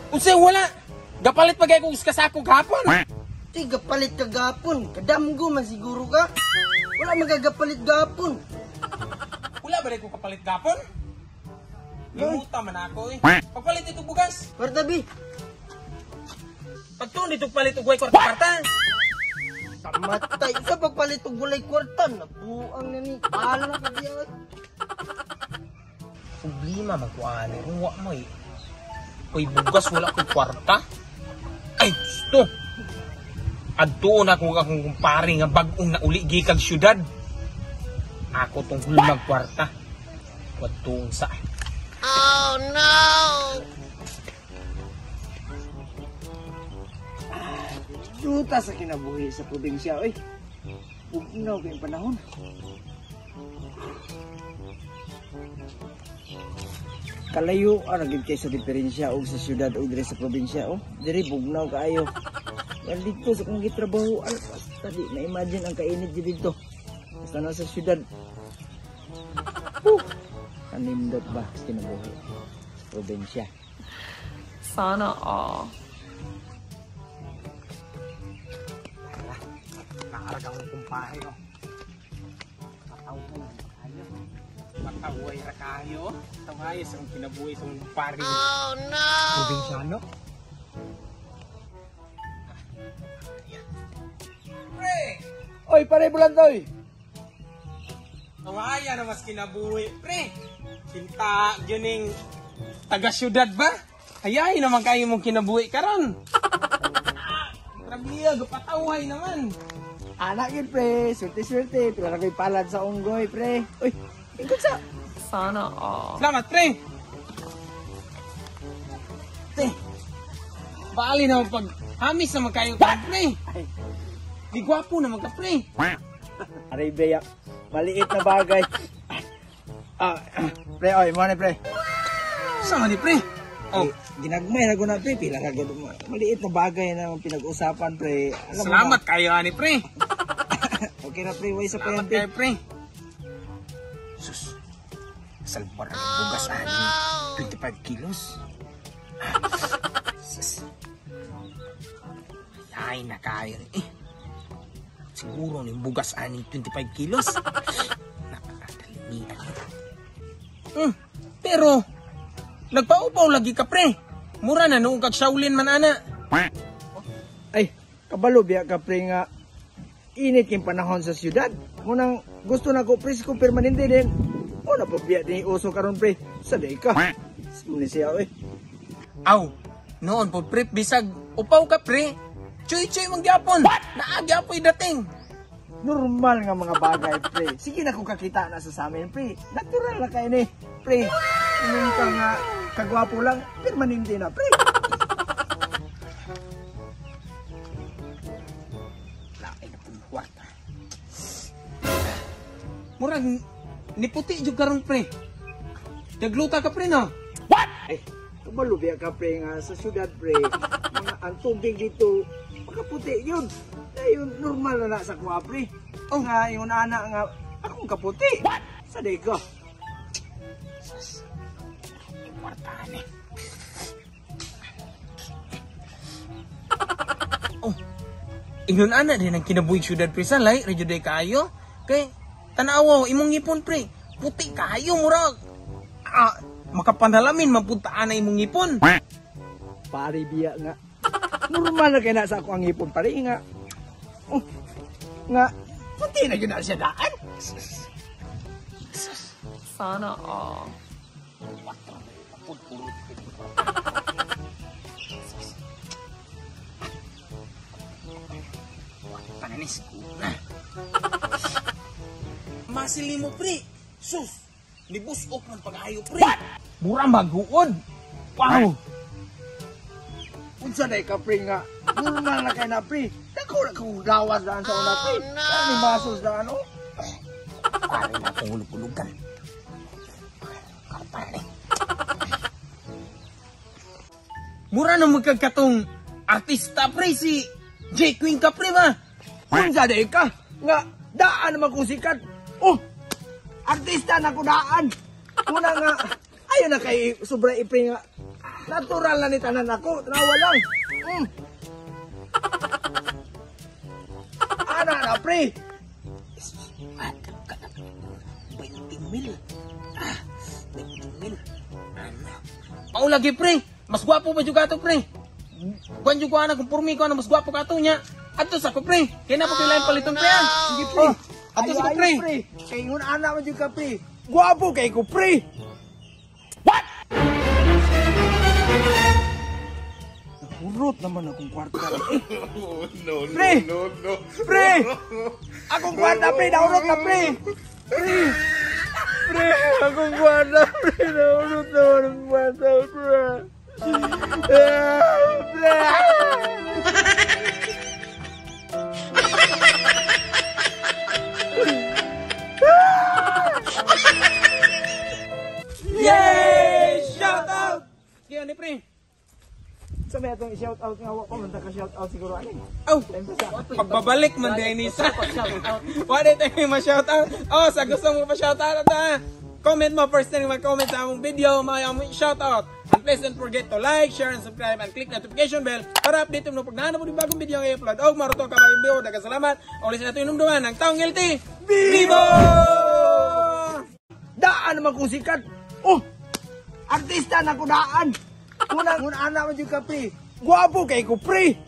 Unsa wala? Gapalit pa kay kog kasako gapon. Ti gapalit ka gapon, kadamgo man siguro ka. Wala magagapalit gapon. Wala ba ko kapalit gapon? Limuta man ako eh. Pagpalit ito bugas. Kwarta bi. Pagtuon dito palit og way kwarta-kwarta. Kamatay sa pagpalit og walay kwarta, nabuang na ni. Bahala ka diya. Problema man ko ani, wa mo eh. Koy bugas wala koy kwarta. Ay, gusto. Adto na ko akong kumpare nga bag-ong nauli gikag syudad. Ako tong hulmag kwarta. Wadtong sa. Oh no. Duta sa kinabuhi sa probinsya oy. Bugnaw kay panahon. Kalayo ara gid kay sa diferensya og sa syudad og diri sa probinsya oh. Diri bugnaw kaayo. Yan dito sa kong gitrabaho basta di na imagine ang kainit gid dito. Basta na sa syudad. Kanindot ba sa kinabuhi sa probinsya? Sana all. Nakarag akong kumpare oh. Mataw ko na kayo. Mataway ra kayo. Taway sa akong kinabuhi sa akong kumpare. Oh no. Probinsyano. Pre! Oy, pare bulantoy. Tawaya na mas kinabuhi, pre. Kinta gyuning taga syudad ba? Hayay naman kayo mong kinabuhi karon. Grabe, gapatawhay naman. Anak yun, pre. Swerte-swerte. Pila na ko'y palad sa unggoy, pre. Uy, ikot sa. Sana all. Salamat, pre. Te, bali naman pag hamis naman kayo ka, pre. Di gwapo naman ka, pre. Aray, beya. Maliit na bagay. Pre, oy, mo na, pre. Sama ni, pre. Oh. Eh, ginagmay na ko na, pre. Pila ka gud. Maliit na bagay na pinag-usapan, pre. Alam mo Salamat kayo, ani, pre. Okay na, pre. Way sa Salamat payan, pre. kayo, pre. Sus, salbar ang bugas, ani. 25 kilos. Sus. Ay, na kayo. Eh, siguro ni bugas ani 25 kilos. Nakakalimian. Pero, nagpaupaw lagi ka, pre. Mura na noong kag Shaolin man, ana. Ay, kabalo biya ka, pre, nga init yung panahon sa syudad. Munang gusto na ko, pre, ko permanente din. O na po biya din uso karon, pre. Saday ka. Muna siya, oy. Aw, noon po, pre, bisag upaw ka, pre. Chuy-chuy mong gyapon. Naagyapoy dating. Normal nga mga bagay, pre. Sige na kung kakita na sa amin, pre. Natural na kayo ni, pre. Inong ka nga, kagwapo lang, permanente na, pre. Lain na pong kwarta. Murag, niputi jud karon, pre. Nagluta ka, pre, no? What? Ay, kabalo biya ka, pre, nga sa syudad, pre. Mga ang tubig dito, makaputi yun. Ayun, normal na na sa kuha, pre. O nga, yung ana nga, akong kaputi. What? Sa dego. Sus, kwartahan eh. Oh, ingon ana din ang kinabuhi syudad, pre, sa lay, radyo day kayo. Kay, tanawa, imong ngipon, pre. Puti kayo, murag. Makapanalamin, mapuntaan na imong ngipon. Pare, biya nga. Normal na kaya na sa ako ang ngipon, pare, nga. Oh, nga, puti na yun na siya daan. Sana all. Pananis ko na. Masili mo, pre. Sus, nibusok ng pag-ayo, pre. Mura maguod. Wow. Unsa na ka, pre, nga. Normal na kayo na, pre. Dako na kong lawas daan sa una, pre. Oh, no. Ni masos daan, oh. Pare na akong hulog-hulugan. Para ni. Mura na magkagkatong artista pre si J Queen ka pre ba? Unsa day ka? Nga daan naman kong sikat. Oh, artista na ko daan. Una nga, ayo na kay sobra ipre nga. Natural na ni tanan ako, tanawa lang. Ana na pre. 20 mil. Ah, 20 mil. Ano? Paulagi pre, mas gwapo pa juga ato pre. Kuan jud ko ana kung purmi ko ana mas gwapo ka ato nya. Adto sa ko pre. Kay na pa pila paliton pre. Ah. Sige pre. Oh, adto sa ko pre. Kay ingon ana man jud ka pre. Gwapo kay ko pre. What? Nahurot naman akong kwarta. Eh. No, no, Pre! no, no. Pre! Akong kwarta pre, nahurot na pre. Pre! Pre, akong kwarta pre, nahurot naman akong kwarta pre. Ah, pre! Yay! Shout out! Sige ani pre. Sa may atong i-shout out nga wa pa man ta ka shout out siguro ani. Aw, Time pa sa. pagbabalik man din ni sa. Wala tayo ma-shout out. Oh, sa gusto mo pa-shout out ha. Comment mo first time mag-comment sa among video, may among shout out. And please don't forget to like, share, and subscribe and click notification bell para update mo pag nahanap mo yung bagong video nga i-upload. Og maruto ka mag-video. Daghang salamat. Ulit sa nato inumduman ang taong LT. Vivo! Daan naman kong sikat. Oh, artista na ko daan. Una, ngun ana man jud ka pre. Gwapo kay ko pre.